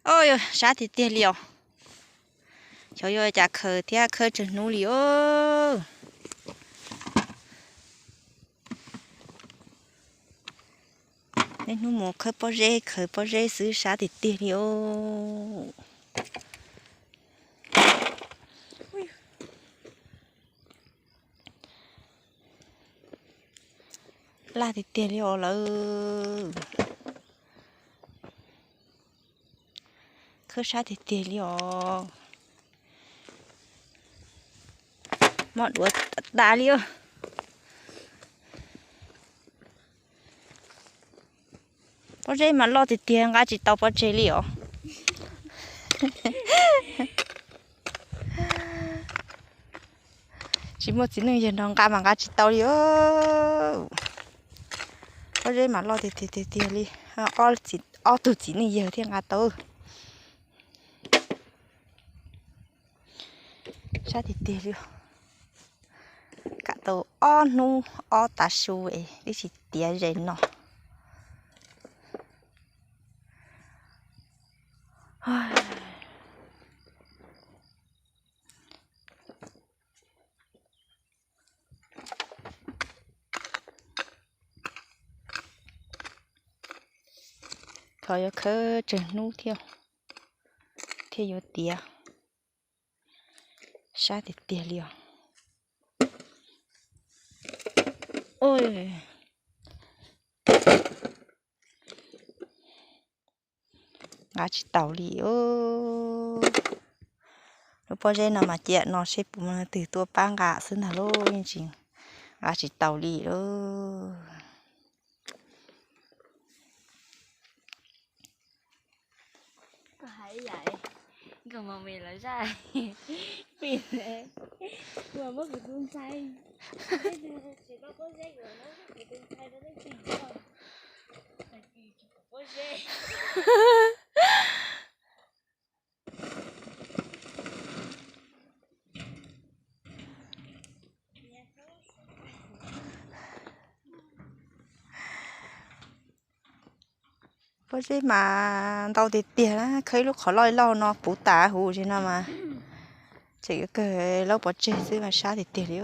Oj, sab tiag tiag li os. Xyov yuav cas khaws thiab khawb tsawg hnub li os. Niaj hnub mus khawb pob zeb, khaws pob zeb xwb, sab tiag tiag li os. Laj tiag tiag li os lawm. Khawb sab tiag tiag li os. Mob duav tas li os. Pob zeb mas loj tiag tiag, nqa tsis tau pov tseg li os. Tsis muaj txiv neej yawg nrog nqa mas nqa tsis tau li os. Pob zeb mas loj tiag tiag tiag tiag li. Ob tug txiv neej yawg thiaj nqa tau. Sab tiag tiag li. Kam tau ob hnub ob tav su es twb tsis tiav ze no. Thov yuav khawb tsawg hnub thiab, thiaj yuav tiav. Sab tiag tiag li os. Nqa tsis taus li. Lub pob zeb no mas cia no seb puas muaj leej twg tuaj pab nqa xwb ntag lauj, yeej tsis, nqa tsis taus li lauj. Koj hais ib yam nkauj mos me lawv zaj, pim ne, kuv muab kuv tus ntxhais, kuv tus ntxhais rau leej twg, pob zeb. Pob zeb mas ntau tiag tiag na, khawb ib lub qhov loj loj no puv tas huv zim no mas tseem yuav kawg laub pov tseg xwb mas sab tiag tiag li.